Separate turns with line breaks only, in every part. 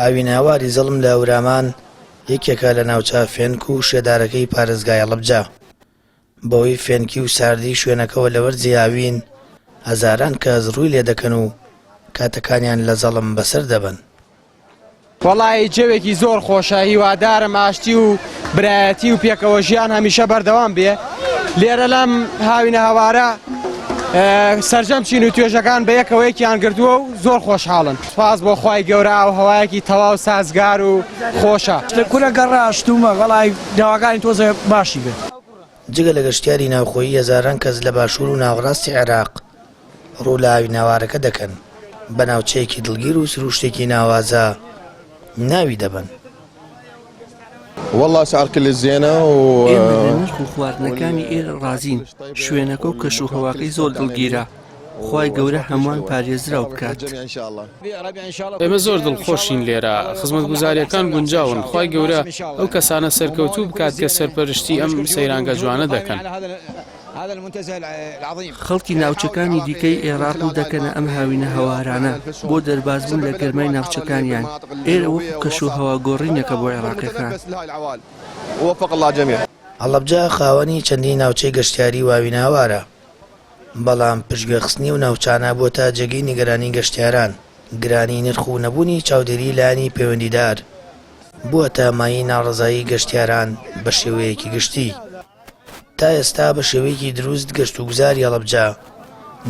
ئاوینەهەواری زەڵم لە هەورامان یەکێکە لە ناوچە فێنک و شێدارەکەی پارێزگای هەڵەبجە. بەهۆی فێنکی و ساردی شوێنەکەوە لە وەرزی هاوین هەزاران کەس ڕووی لێدەکەن و کاتەکانیان لە زەڵم بەسەر دەبەن.
وەڵایی جەوێکی زۆر خۆشە هیوادارم ئاشتی و برایەتی و پێکەوە ژیان هەمیشە بەردەوام بێ لێرە لەم هاوینە هەوارە سەرجەم چین و توێژەکان بە یەکەوە یەکیان گرتووە و زۆر خۆشحاڵن سپاس بۆ خوای گەورە ئاو هەوایەکی تەواو سازگار و خۆشە.
کورە گەڕاشتومە وەڵای داواکانی تۆزێ باشی بێ.
جگە لە گەشتیاری ناوخۆیی هەزاران کەس لە باشوور و ناوەڕاستی عێراق ڕوو لە ئاویناوارەکە دەکەن، بە ناوچەیەکی دڵگیر و سرووشتێکی ناوازە ناوی دەبەن.
ئێمە لە نرخ و خواردنەکانی ئێرە ڕازین، شوێنەکە و کەشوهەواکەی زۆر دڵگیرە، خوای گەورە هەمووان پارێزراو بکات.
ئێمە زۆر دڵخۆشین لێرە، خزمەتگوزارییەکان گونجاون، خوای گەورە ئەو کەسانە سەرکەوتوو بکات کە سەرپەرشتی ئەم سەیرانگە جوانە دەکەن.
خەڵکی ناوچەکانی دیکەی ئێراق ڕوو دەکەنە ئەم هاوینەهەوارانە بۆ دەربازبوون لە گەرمای ناوچەکانیان، ئێرە وەکو کەشوهەوا گۆڕینێکە بۆ عێراقییەکان.
هەڵەبجە خاوەنی چەندین ناوچەی گەشتیاری و هاوینەهەوارە، بەڵام پشتگوێخستنی ئەو ناوچانە بۆتە جێگەی نیگەرانی گەشتیاران، گرانی نرخ و نەبوونی چاودێری لایەنی پەیوەندیدار بووەتە مایەی ناڕەزایی گەشتیاران بە شێوەیەکی گشتی. تا ئێستا بە شێوەیەکی دروست گەشتوگوزاری هەڵەبجە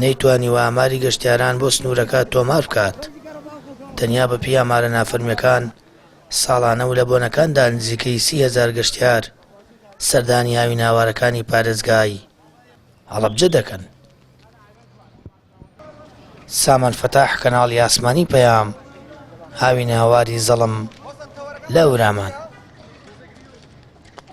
نەیتوانیوە ئاماری گەشتیاران بۆ سنوورەکە تۆمار بکات، تەنیا بەپێی ئامارە نافەرمییەکان ساڵانە و لە بۆنەکاندا نزیکەی 30 هەزار گەشتیار سەردانی هاوینەهەوارەکانی پارێزگای هەڵەبجە دەکەن. سامان فەتاح کەناڵی ئاسمانی پەیام، هاوینەهەواری زەڵم لە هەورامان.